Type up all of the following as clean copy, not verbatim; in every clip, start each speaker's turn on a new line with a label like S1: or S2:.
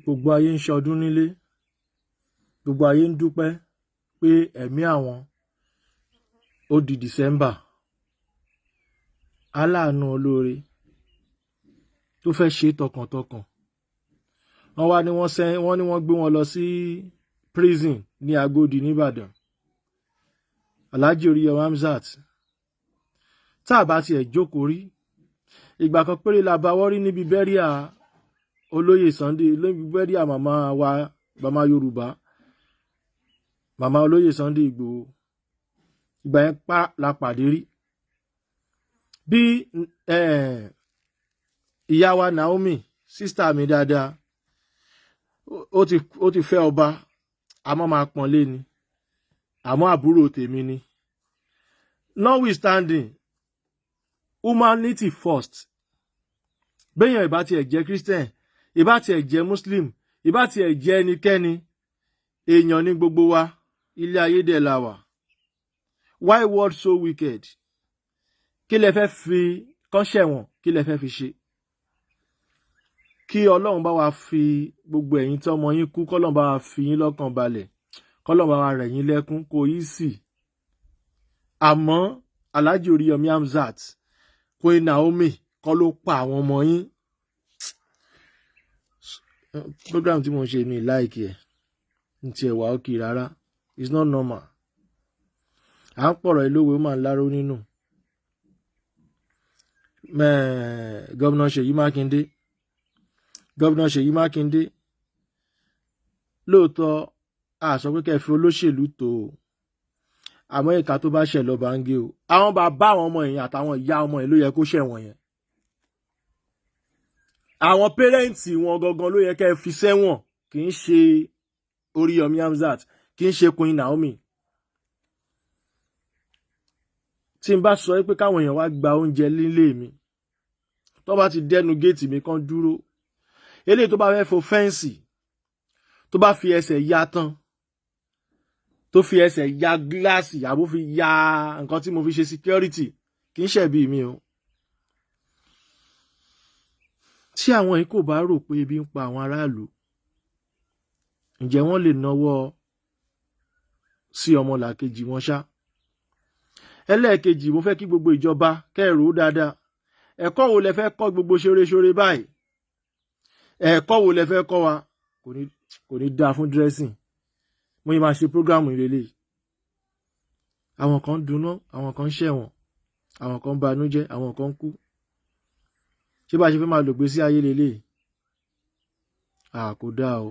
S1: Gbogbo ayé ń ṣọdún nílé, gbogbo ayé ń dúpẹ́ pé ẹ̀mí àwọn ó di December. Aláàánú olóore tó fẹ́ ṣe tọkàntọkàn, wọ́n wá ní wọ́n sẹ́, wọ́n ní wọ́n gbé wọn lọ sí prison ní Agodi nìbàdàn. Alhaji Oríyọmí Hamzat, tá a bá tiẹ̀ jókòó rí ìgbà kan péré la bá wọ́rí níbi bẹ́ríà olóyè Sunday, níbi bẹ́ríà màmá wa, màmá Yorùbá, màmá olóyè Sunday Ìgbòho. Ìgbà yẹn pa la pàdé rí. Bí ìyá wa Naomi, sísítà mi dáadáa, ó ti fẹ́ ọba, àmọ́ máa pọ́n lé ni, àmọ́ àbúrò tèmi ni. Notwithstanding, humanity first. Béèyàn ìbá tiẹ̀ jẹ́ Christian, ìbá tiẹ̀ jẹ́ Muslim, ìbá tiẹ̀ jẹ́ ẹnikẹ́ni, èèyàn ní gbogbo wa, ilé ayé dẹ̀ la wà. Why world so wicked? Kí lẹ fẹ́ fi kán ṣẹ̀wọ̀n? Kí lẹ fẹ́ fi ṣe? Kí Ọlọ́run bá wa fi gbogbo ẹ̀yin tí ọmọ yín kú, kọ́lọ́run bá wa fi yín lọ́kàn balẹ̀, kọ́lọ́run bá wa rẹ̀ yín lẹ́kún, kò yí sí. Àmọ́ Alhaji Oríyọmí Hamzat, Queen Naomi kọ́ ló pa àwọn ọmọ yín. Program tí mo ń ṣe mi láìkí ẹ̀ ní tiẹ̀ wà ókè rárá. It's not normal. À ń pọ̀rọ̀ ìlówó máa ń láró nínú. Gómìnà Ṣèyí Mákindé, gómìnà Ṣèyí Mákindé, lóòótọ́ a sọ pé kẹ́ fi olóṣèlú tó o, àmọ́ ìka tó bá ṣẹ̀ lọ́ba ń gé o. Àwọn bàbá àwọn ọmọ yẹn àtàwọn ìyá ọmọ yẹn ló yẹ kó ṣẹ̀wọ̀n yẹn. Àwọn parents wọn gangan ló yẹ kẹ́ fi sẹ́wọ̀n, kì í ṣe Oríyọmí Hamzat, kì í ṣe Queen Naomi. Tí n bá sọ pé káwọn èèyàn wá gba oúnjẹ nílé mi, tó bá ti dẹnu géètì mi kan dúró, eléyìí tó bá fẹ́ fo fẹ́ǹsì, tó bá fi ẹsẹ̀ ya tán, tó fi ẹsẹ̀ ya gíláàsì àbó fi ya nǹkan tí mo fi ṣe security, kì í ṣẹ̀bi mi o. Tí àwọn yìí kò bá rò pé ebi ń pa àwọn aráàlú, ǹjẹ́ wọ́n lè nawọ́ sí ọmọlàkejì wọn ṣá? Ẹlẹ́ẹ̀kejì, mo fẹ́ kí gbogbo ìjọba kẹ́rù dáadáa. Ẹ̀kọ́ wo lẹ fẹ́ kọ́ gbogbo ṣoreṣore báyìí? Ẹ̀kọ́ wo lẹ fẹ́ kọ́ wa? Kò ní dáa fún dressing. Mo yìí máa ṣe prógráàmù ìrẹ̀lẹ̀. Àwọn kan duná, àwọn kan ṣẹ̀wọ̀n, àwọn kan banújẹ́, àwọn kan kú. Ṣé bá a ṣe fẹ́ máa lògbé sí ayé lélẹ̀? À kò dáa o.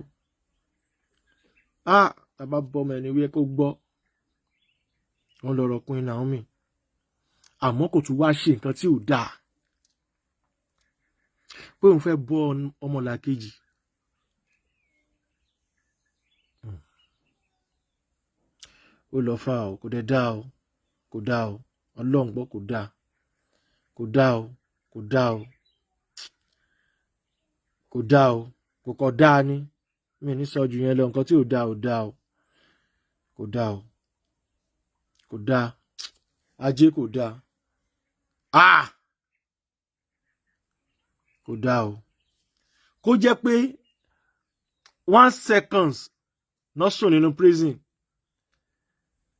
S1: À tá bá bọ́mọ ẹni wí kó gbọ́. Wọ́n lọ́rọ̀ Queen Naomi. Àmọ́ kò tún wá ṣe nǹkan tí ò dáa. Pé òun fẹ́ bọ́ ọmọlàkejì. Ó lọ fà o, kò dẹ̀ dáa o, kò dáa o, Ọlọ́run gbọ́, kò dáa, kò dáa o, kò dáa o, kò dáa o, kò kọ̀ dáa ni. Mi ní sọ ju yẹn lọ, nǹkan tí ò dáa ò dáa o, kò dáa o, kò dáa, ajé kò dáa, ah, kò dáa o. Kó jẹ́ pé 1 seconds náà sùn nínú prison,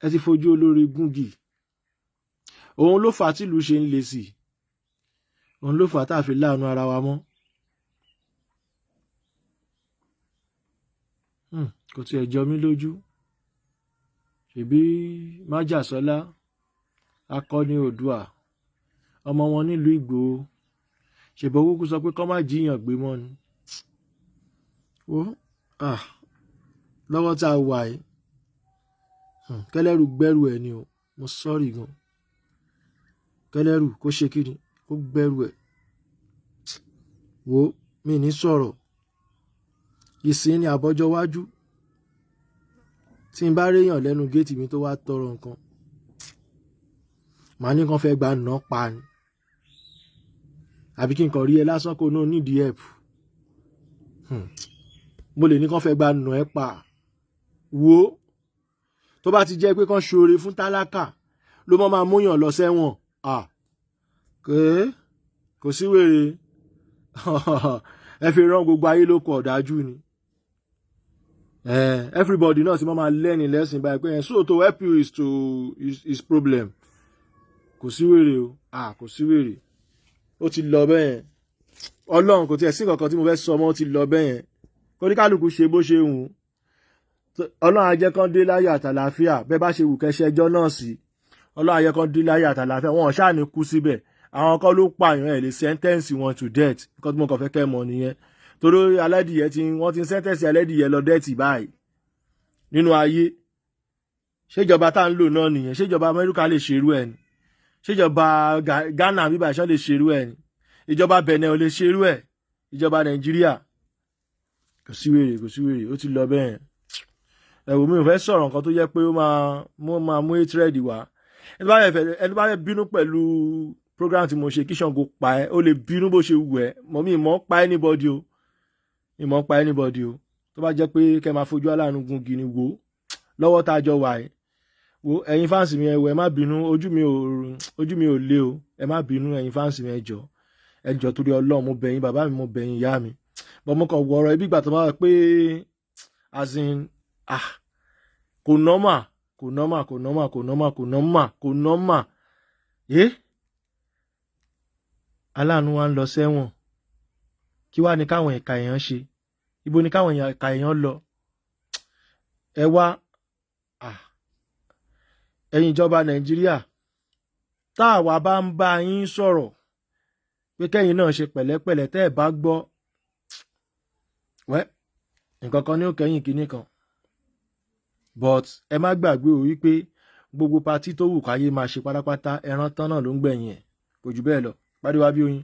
S1: ẹ ti fojú olórí gúngi. Òun ló fà á tìlú ṣe ń le sí i, òun ló fà á tá a fi láàánú ara wa mọ́. Kò tiẹ̀ jọ mí lójú. Ṣèbí Májàsọ́lá, akọni Oòduà, ọmọ wọn nílùú Ìgbòho, ṣèbọ̀ kúkú sọ pé kọ́ má jiyàn gbé mọ́ ni. Wo, lọ́wọ́ tá a wà yìí, kẹlẹ́rù gbẹ́rù ẹ̀ ni o, mo sọ́ọ̀rì gan. Kẹlẹ́rù kó ṣe kí ni, kó gbẹ́rù ẹ̀. Wo, mi ní sọ̀rọ̀. Ìsìn ni àbọ́jọ́ wájú. Tí n bá réyàn lẹ́nu géètì mi tó wá tọrọ nǹkan, màá ní kàn fẹ́ gba nà pa ni. Àbí kí n kàn rí ẹ lásán kó náà nídìí help. Mo lè ní kàn fẹ́ gba nà ẹ́ pa. Wo, tó bá ti jẹ́ pé kàn ṣoore fún tálákà ló mọ́ máa múyàn lọ sẹ́wọ̀n. Kò sí wèrè. Ẹ fi rán gbogbo ayé lóko ọ̀dájú ni. Everybody náà ti máa learn lesson báyìí pé so to help you is to is problem. Kò sí wèrè o, ah, kò sí wèrè, ó ti lọ bẹ́ẹ̀ yẹn. Ọlọ́run, kò tiẹ̀ sí nǹkan kan tí mo fẹ́ sọ mọ́, ó ti lọ bẹ́ẹ̀ yẹn. Kóníkálukú ṣe bó ṣe wù ú. Ọlọ́run á jẹ́ kán dé láyọ̀ àtàlàáfíà. Bẹ́ẹ̀ bá ṣe wù kẹ́ṣẹ́ ẹjọ́ náà sí, Ọlọ́run á jẹ́ kán dé láyọ̀ àtàlàáfíà. Wọn ò ṣáà ní kú síbẹ̀. Àwọn kan ló pààyàn, ẹ̀ lè sentence wọn to death. Nǹkan tí mo kàn fẹ́ kẹ́ mọ̀ nìyẹn, torí alẹ́dìyẹ tí wọ́n ti sentence alẹ́dìyẹ lọ death báyìí nínú ayé. Ṣèjọba tá à ń lò náà nìyẹn? Ṣèjọba Amẹ́ríkà lè ṣerú ẹ̀ ni? Ṣèjọba Ghana bíbá ìṣọ́ lè ṣerú ẹ̀ ni? Ìjọba Benin ò lè ṣerú ẹ̀. Ìjọba Nàìjíríà, kò sí wèrè, kò sí wèrè, ó ti lọ bẹ́ẹ̀. Ẹ̀wò, mi ò fẹ́ sọ̀rọ̀ nǹkan tó jẹ́ pé ó máa mú hatred wá. Ẹni bá fẹ́ bínú pẹ̀lú program tí mo ṣe, kí Ṣàngó pa ẹ́, ó lè bínú bó ṣe wù ẹ́ mọ̀. Mi ìmọ̀ pa anybody o, ìmọ̀ pa anybody o. Tó bá jẹ́ pé kẹ́ máa fojú aláàánú gun gini wò lọ́wọ́ tá a jọ wà yìí, wo ẹ̀yin fans mi, ẹ wò, ẹ má bínú, ojú mi ò lé o. Ẹ má bínú, ẹ̀yin fans mi, ẹ jọ̀ọ́, ẹ jọ̀ọ́, torí Ọlọ́run, mo bẹ̀ yín, bàbá mi, mo bẹ̀ yín, ìyá mi. Bọ́ mo kàn wọ̀rọ̀ ibi ìgbà tó bá wà pé as in, ah, kò normal, kò normal, kò normal, kò normal, kò normal, kò normal. Eh, aláàánú wa ń lọ sẹ́wọ̀n. Kí wá ní káwọn ìka èèyàn ṣe? Ibo ni káwọn ìka èèyàn lọ? Ẹ wá, ah, ẹ̀yin ìjọba Nàìjíríà, tá àwa bá ń bá yín sọ̀rọ̀ pé kẹ́yìn náà ṣe pẹ̀lẹ́pẹ̀lẹ́, tẹ́ ẹ̀ bá gbọ́ wẹ́, nǹkan kan ní ó kẹ́yìn kinní kan. But ẹ má gbàgbé o wípé gbogbo party tó wù káyé máa ṣe pátápátá, ẹran tán náà ló ń gbẹ̀yìn ẹ̀. Kò jù bẹ́ẹ̀ lọ. Pàdé wa bí oyin.